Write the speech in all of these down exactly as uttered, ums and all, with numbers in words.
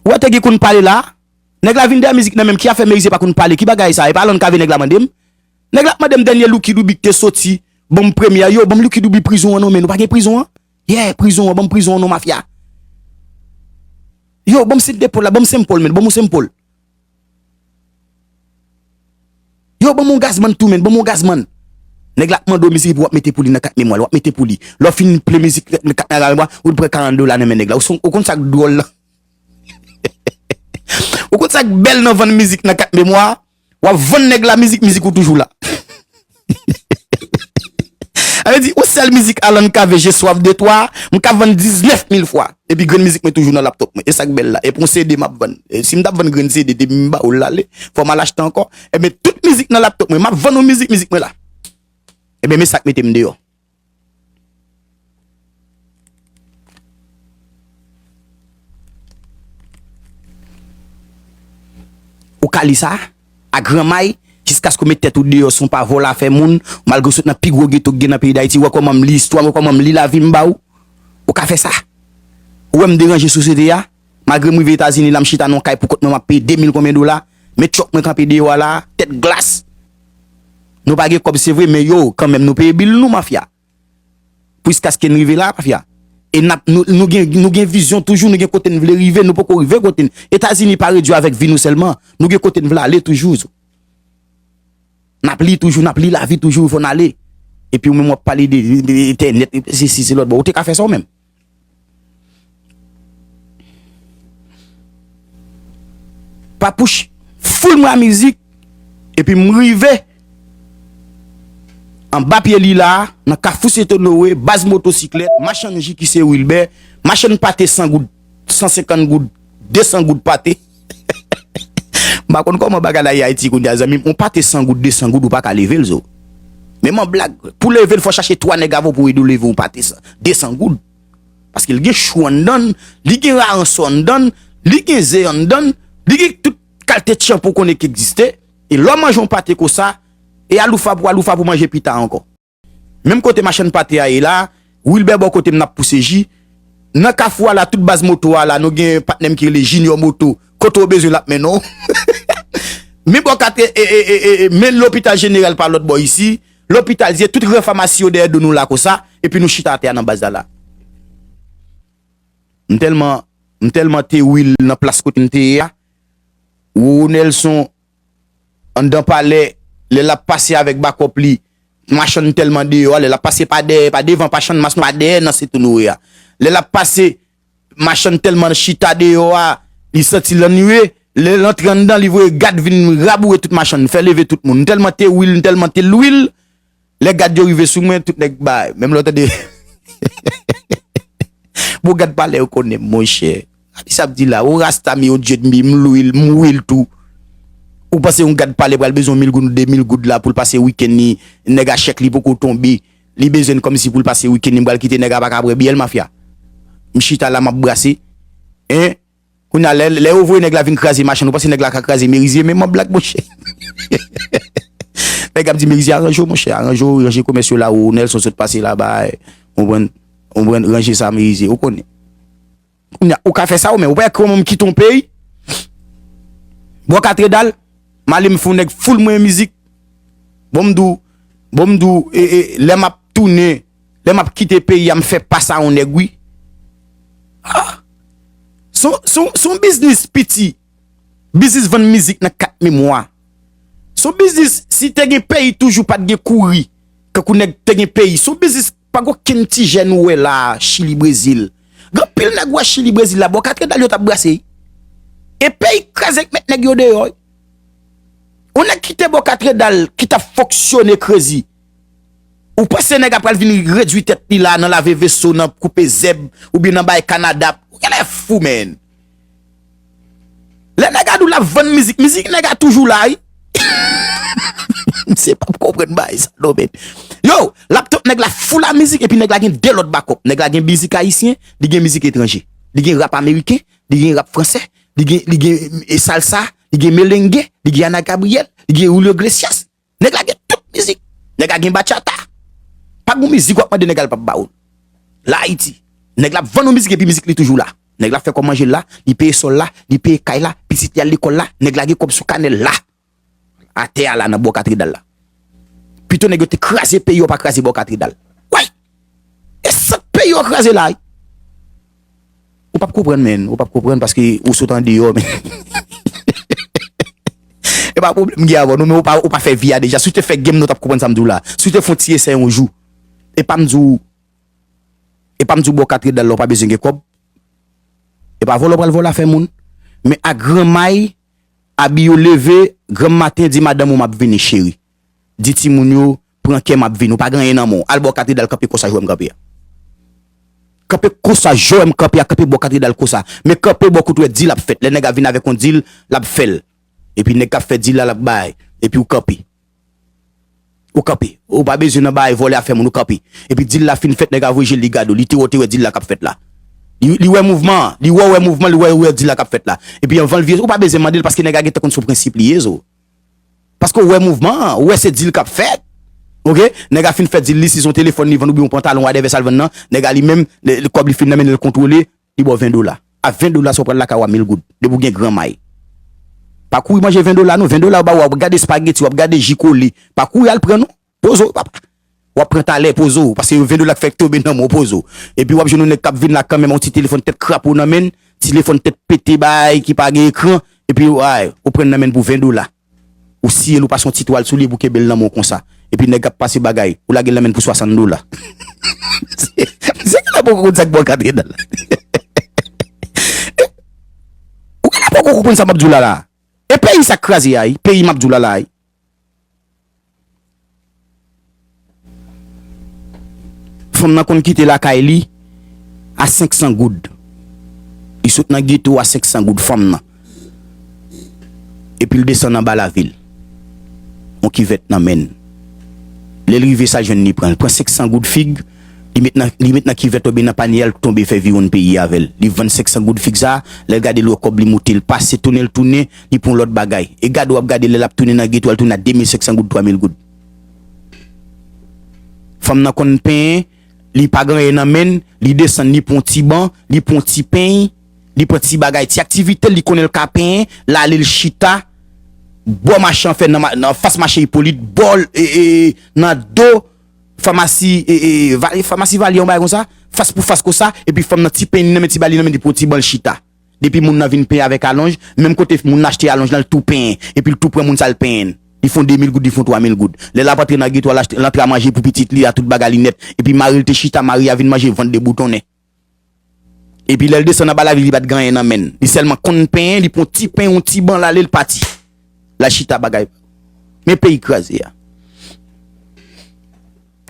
Ou wè te gen konn pale la? Nèg la vin dèyè mizik nan menm, ki afè Merize pa konn pale? Ki bagay sa? E pa Alan Cavé nèg la mande m? Nèg la ap mande m dènye Lucky Dube ki te soti, ban m premye a. Yo, ban m Lucky Dube prizon an non, men nou pa gen prizon an? Yeah, prizon an, ban m prizon an non, mafya. Yo, ban m Saint Paul la, ban m Saint Paul, men, ban m yon Saint Paul. Yo, ban m yon Gazman tou, men, ban m yon Gazman. Nèg la ap mande w mizik epi w ap mete pou li nan kat memwa l, w ap mete pou li. Lè w fin play mizik nan kat memwa, ou pran karant dola nan men nèg la. Ou son-, ou konn sa k dwòl la? Ou konn sa k bèl nan vann mizik nan kat memwa? W ap vann nèg la mizik, mizik ou toujou la. Sa vle di, yon sèl mizik Alan Cavé, J'ai soif de toi, m ka vann diznèf mil fwa. Epi grenn mizik mwen toujou nan laptop mwen. E sa k bèl la. E pou yon C D m ap vann. E si m t ap vann grenn C D depi m ba w l ale, fò m al achte ankò. Ebyen, tout mizik nan laptop mwen, m ap vann yon mizik, mizik mwen la. Ebyen, men sa k mete m deyò. Ou ka li sa, a gran may, jiskaske w met tèt ou deyò, se yon pa vòlè afè moun, malgre w sot nan pi gwo geto k gen nan peyi Dayiti, wè kòman m li istwa m, wè kòman m li lavi m ba ou. Ou ka fè sa. Ou wè m deranje sosyete a, malgre m rive Etazini la, m chita nan yon kay pou kont mwen, m ap peye de mil konbyen dola, men tchòk mwen kanpe deyò a la, tèt glas. Nou pa gen kòb, se vre, men yo, kanmenm, nou peye bil nou, mafya. Jiskaske n rive la, mafya. E n ap, nou, nou gen, nou gen vizyon toujou, nou gen kote n vle rive, nou poko rive kote n. Etazini pa redui avèk vi nou sèlman, nou gen kote n vle ale toujou. N ap li toujou, n ap li lavi toujou, fò n ale. Epi ou menm w ap pale de, de, de entènèt, se si, se lòt bò. Ou te ka fè sa ou menm? Papouch full mwen a mizik, epi m rive anba pye li la, nan Kafou Sentenowe, baz motosiklèt, machann ji ki se Wilbè, machann pate san goud, san senkant goud, de san goud pate. M pa konn kòman bagay la ye Ayiti kounye a, zanmi m, yon pate san goud, de san goud, ou pa ka leve l, zo. Men m an blag, pou leve l, fò chache twa nèg avè w pou ede w leve yon pate san, de san goud. Paske l gen chou anndan l, li gen raranso anndan l, li gen ze anndan l, li gen tout kalte tchanpo w konnen ki egziste. E lè w manje yon pate konsa, e aloufa pou aloufa pou manje pita ankò. Menm kote machann pate a ye la, Wilbè bò kote m n ap pouse ji. Nan kafou a la, tout baz moto a la, nou gen patnè m ki rele Junior Moto. Kote w bezwen l ap mennen w. Men bò kote, e, e, e, e, e, men lopital jeneral pa lòt bò isi. Lopital ye, tout gran famasi yo dèyè do nou la konsa. Epi nou chita atè a nan baz la la. M tèlman, m tèlman te Will nan plas kote m te ye a. Roro Nelson, anndan palè, lè l ap pase avèk bakòp li, machann tèlman deyò a, lè l ap pase pa dèyè, pa devan, pa Channmas non, pa dèyè nan Sentenowe a. Lè l ap pase, machann tèlman chita deyò a, li santi l annuiye, lè l antre anndan, li voye gad vin raboure tout machann, fè leve tout moun. M tèlman te Will, m tèlman te Lwil, lè gad yo rive sou mwen, tout nèg bay. Menm lè w tande. Bon, gad palè yo konnen m, monchè. Gade sa ap di la. O rasta mi, o dye mi, m lwil, m wil tou. Ou panse yon gad palè pral bezwen yon mil goud, de mil goud la pou l pase wikenn li, nèg a chèk li poko tonbe. Li bezwen kòmsi pou l pase wikenn li, m pral kite nèg a pa ka bwè byè l, mafya. M chita la, m ap brase. Hein? Kounye a, lè, lè yo voye nèg la vin kraze machann, ou panse nèg la ka kraze Merize? Men m an blag, monchè. Nèg ap di Merize, aranje w, monchè, aranje w, ranje komès yo la, ou Nelson sot pase la, bay, konprann, konprann, ranje sa, Merize, ou konnen. Kounye a, ou ka fè sa ou menm, ou pa wè kòman m kite yon peyi? Bò Katredal, m ale m fè yon nèg full mwen mizik. Bon, m di w, bon, m di w, e, e, lè m ap tounen, lè m ap kite peyi a, m fè pa sa yon nèg, wi. Ah! Se yon, se yon, se yon biznis piti. Biznis vann mizik nan kat memwa. Se yon biznis, si te gen peyi toujou pa t gen kouri, kankou nèg te gen peyi. Se yon biznis pa gen okenn ti jèn ou wè la, Chili, Brezil. Gen anpil nèg ou wè Chili, Brezil la, bò Katredal yo t ap brase. E peyi kraze k met nèg yo deyò. Yon nèg ki te bò Katredal, ki t ap fonksyone, Crazy. Ou panse nèg la pral vin redui tèt li la nan lave veso, nan koupe zèb, oubyen nan bay kanadap? Ou genlè fou, man. Lè nèg la di w l ap vann mizik, mizik nèg la toujou la, wi. Misye p ap konprann bagay sa, non, man. Yo, laptop nèg la full a mizik, epi nèg la gen de lòt bakòp. Nèg la gen mizik ayisyen, li gen mizik etranje. Li gen rap ameriken, li gen rap fransè, li gen, li gen, e, salsa, li gen merengue, li gen Ana Gabriel, li gen Julio Iglesias. Nèg la gen tout mizik. Nèg la gen bachata. Pa gen mizik w ap mande nèg la l p ap ba ou l. La Ayiti, nèg la ap vann yon mizik epi mizik li toujou la. Nèg la fè kòb manje la, li peye sòl la, li peye kay la, pitit li al lekòl la, nèg la gen kòb sou kanè la. Atè a la nan bò katedral la. Pito nèg yo te kraze peyi yo pa kraze bò katedral. Way! E sant peyi yo kraze la wi. Ou p ap konprann, menn. Ou p ap konprann paske ou sot andeyò, menn. E pa pwoblèm m gen avè w, non, men ou pa, ou pa fè vi a deja. Si w te fè game, non, w t ap konprann sa m di w la. Si w te fè yon ti esè yon jou, e pa m di w, e pa m di w bò katedral la, ou pa bezwen gen kòb. E pa vòlè w pral vòlè afè moun. Men a granmay, abi yo leve, granm maten, di madanm ou, "M ap vini, cheri." Di timoun yo, "Pran kè, m ap vini." Ou pa gen anyen nan men w. Al bò katedral kanpe konsa, jwè m kanpe a. Kanpe konsa, jwè m kanpe a, kanpe bò katedral konsa. Men kanpe bò kote w wè dil ap fèt. Lè nèg a vin avèk yon dil, l ap fè l. Epi nèg k ap fè dil la, l ap bay. Epi ou kanpe. Ou kanpe. Ou pa bezwen nan bagay vòlè afè moun, ou kanpe. Epi dil la fin fèt, nèg a voye je l, li gade w. Li te wè, w te wè dil la k ap fèt la. Li, li wè mouvman an. Li wè, wè mouvman, li wè, wè dil la k ap fèt la. Epi anvan l vire, ou pa bezwen mande l paske nèg a gentan konn sou prensip li ye, zo. Paske w wè mouvman an, ou wè se dil k ap fèt. Oke? Nèg a fin fè dil li, si se yon telefòn li vann oubyen yon pantalon, whatever sa l vann nan, nèg a li menm, le, le kòb li fin nan men l, l kontwole, li ba w ven dola. A ven dola sa w pral lakay ou a mil goud. Depi w gen gran may. Pa kouri manje ven dola non, ven dola yo ba ou, w ap gade espageti, w ap gade ji kole. Pa kouri al pran non. Poze w, papa. W ap pran talè, poze w, paske ven dola k fèk tonbe nan men w, poze w. Epi w ap jwenn yon nèg k ap vin la kanmenm, yon ti telefòn tèt krapo nan men l, telefòn tèt pete bay ki pa gen ekran, epi ay, ou pran nan men l pou ven dola. Ou siye l, ou pase yon ti twal sou li, epi w kenbe l nan men w konsa. Epi nèg ap pase bagay, ou lage l nan men l pou swasant dola. Misye genlè poko konn sa k bò katedral la. Ou genlè poko konprann sa m ap di w la la. E peyi sa k kraze a, wi. Peyi m ap di w la la, wi. Fanm nan konn kite lakay li a senk san goud. Li sot nan geto a senk san goud, fanm nan. Epi l desann anba lavil. Yon kivèt nan men l. Lè l rive, sa l jwenn li pran. L pran senk san goud fig, li met nan, li met nan kivèt oubyen nan panye a, l tonbe fè viwonn peyi avè l. Li vann senk san goud fig sa, lè l gade l wè kòb li moute, l pase tounen, l tounen, li pran yon lòt bagay. E gade w ap gade lè l ap tounen nan geto a, l tounen a de mil senk san goud, twa mil goud. Fanm nan konn penyen, li pa gen anyen nan men l, li desann, li pran yon ti ban, li pran yon ti peny, li pran ti bagay, ti aktivite l, li konnen l ka penyen, l ale l chita, bò mache anfè nan, ma- nan fas mache Ipolit, bò l, e, e, nan do famasi, e, e, va- famasi Valye, yon bagay konsa, fas pou fas konsa, epi fanm nan ti peny li nan men, ti ba li nan men, li pran yon ti ban l chita. Depi moun nan vin penyen avèk alonj, menm kote moun nan achte alonj lan, l tou penyen, epi l tou pran moun sa l penyen. Li fè yon de mil goud, li fè yon twa mil goud. Lè l ap antre nan geto a, l achte, l antre a manje pou pitit li a, tout bagay li nèt. Epi mari l te chita, mari a vin manje, vant de boutonnen. Epi lè l desann anba lavil, li pa t gen anyen nan men l. Li sèlman konn penyen, li pran yon ti pen, yon ti ban, l ale, l pati. L al chita bagay. Men peyi kraze a.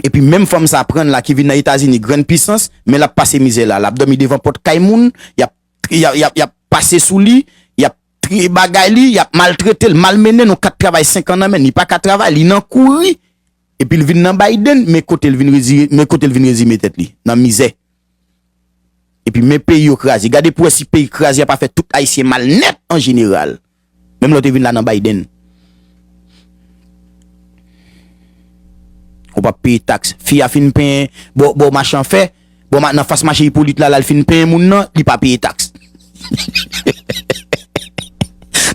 Epi menm fanm sa pran la ki vin nan Etazini, grann pisans, men l ap pase mizè la. L ap dòmi devan pòt kay moun, y ap, y ap, y ap, y ap pase sou li, y ap triye bagay li, y ap maltrete l, malmennen l, yon kat travay senk an nan men l, li pa ka travay, li nan kouri. Epi l vin nan Biden, men kote l vin rezime, men kote l vin rezime tèt li, nan mizè. Epi men peyi yo kraze. Gade pou wè si peyi kraze a pa fè tout Ayisyen mal nèt an jeneral. Menm lè w te vin la nan Biden. Ou p ap peye taks. Fi a fin penyen bò, bò mache anfè, bò ma- nan fas mache Ipolit la, la l fin penyen moun nan, li pa peye taks.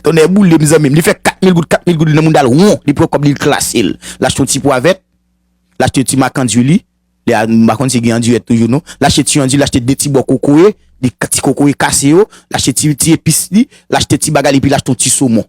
Tonnè boule m, zanmi m. Li fè kat mil goud, kat mil goud, li nan mouda l won. Li pran kòb li, l klase l. L achte yon ti pwa vèt, l achte yon ti makandwi li. Li a, m pa konn si gen andiwèt toujou non. L achte ti andiw, l achte de ti bò kokoye, li ka- ti kokoye kase yo, l achte ti, ti epis li, l achte ti bagay li, epi l achte yon ti somon.